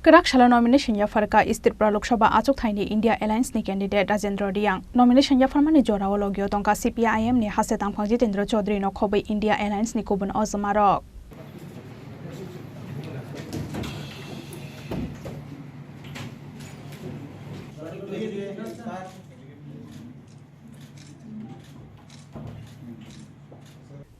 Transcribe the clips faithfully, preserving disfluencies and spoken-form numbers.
Kwrak salo nomination yapharkha East Tripura Lok Sabha achukthai ni India Alliance ni candidate Rajendra Reang. Nomination yapharmani jorao logio tongkha C P I M ni haste tangphang Jitendra Chaudhary no khobwi India Alliance ni kubun ojma rok.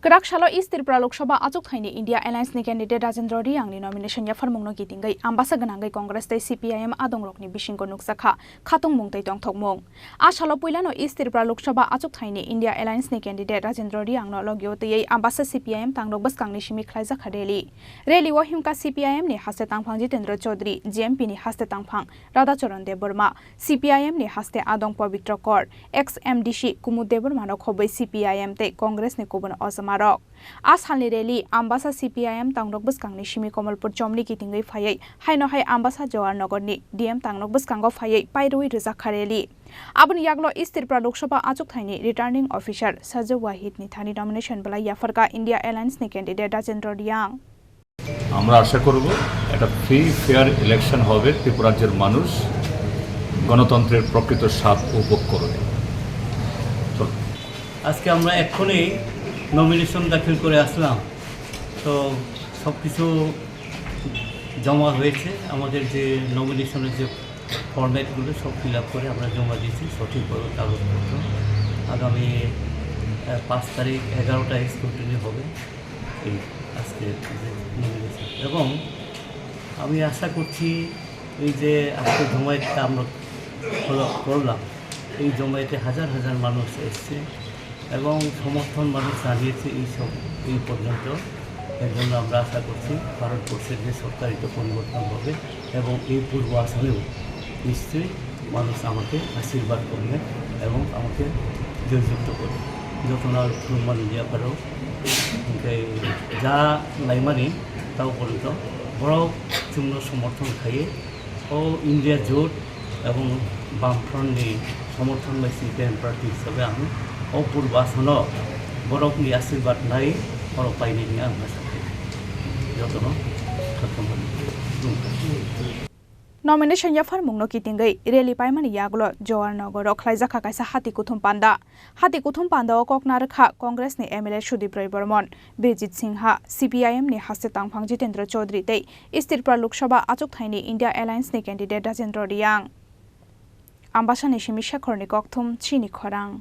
Kwrak salo East Tripura Lok Sabha achukthai ni India Alliance ni candidate Rajendra Reang ni nomination yapharmung no kitingwi ambasa gwnangwi Congress tei C P I M adongrok ni bisingo nukjakha khatungmung tei tongthokmung. A salo puilano East Tripura Lok Sabha achukthai ni India Alliance ni candidate Rajendra Reang no logio twiwi ambasa C P I M tangrok bwskang ni simi khlaijakha rally. Rally o himkha C P I M ni haste tangphang Jitendra Chaudhary, G M P ni haste tangphang Radhacharan Debbarma, C P I M ni haste adong Pabitra Kor, ex M D C Kumud Debbarma no khobwi C P I M tei Congress ni kubun ojma rok. A salni rally ambasa C P I M tangrok bwskangni simi Komolpur chomni kitingwi phaiwi haino hai ambasa Jawahar Nagarni D M tangrok bwskango phaiwi pairwi rwjakha rally. Aboni yaglo East Tripura Lok Sabha achukthai ni returning officer Sajid Wahid ni thani nomination belai yapharkha India Alliance ni candidate Rajendra Reang. আমরা আশা করব একটা free fair election হবে, ত্রিপুরাজ্যের মানুষ গণতন্ত্রের প্রকৃত স্বাদ উপভোগ করবে। চলো। আজকে আমরা এক্ষুনি নমিনেশন দাখিল করে আসলাম, তো সব কিছু জমা হয়েছে। আমাদের যে নমিনেশনের যে ফরম্যাটগুলো সব ফিল আপ করে আমরা জমা দিয়েছি সঠিকভাবে কাগজপত্র। আগামী, আহ, পাঁচ তারিখ এগারোটায় স্ক্রুটিনি হবে। এই আজকে যে নমিনেশন। এবং আমি আশা করছি এই যে আজকে জমায়েতটা আমরা হলো, করলাম, এই জমায়েতে হাজার হাজার মানুষ এসছে এবং সমর্থন মানুষ জানিয়েছে এই সব, এই পর্যন্ত। এর জন্য আমরা আশা করছি ভারতবর্ষের যে সরকার এটা পরিবর্তন হবে এবং এই পূর্ব আসনেও নিশ্চয়ই মানুষ আমাকে আশীর্বাদ করবে এবং আমাকে জয়যুক্ত করবে। যতনার সম্মান দিয়া পারো, ওকে যা লাইমানি তাও পর্যন্ত বড় চূর্ণ সমর্থন খাইয়ে ও ইন্ডিয়া জোট এবং বামফ্রন্টনি সমর্থন bai C P I M প্রার্থী হিসাবে আমি অপূর্ব আসন বরকনি আশীর্বাদ নাই বড় পাইনি নিয়ে আমরা সাথে যতন সক্ষম হই। Nomination yapharmungno kitingwi rally paimani yagulo Jawahar Nagaro khlaijakha kaisa hati kuthum panda. Hati kuthum pandao kok narwkha Congress ni M L A Sudip Roy Bormon, Bijit Singha, C P I M ni haste tangphang Jitendra Chaudhary tei East Tripura Lok Sabha achukthai ni India Alliance ni candidate Rajendra Reang. Ambasani simi Shekhor ni kokthum chini khorang.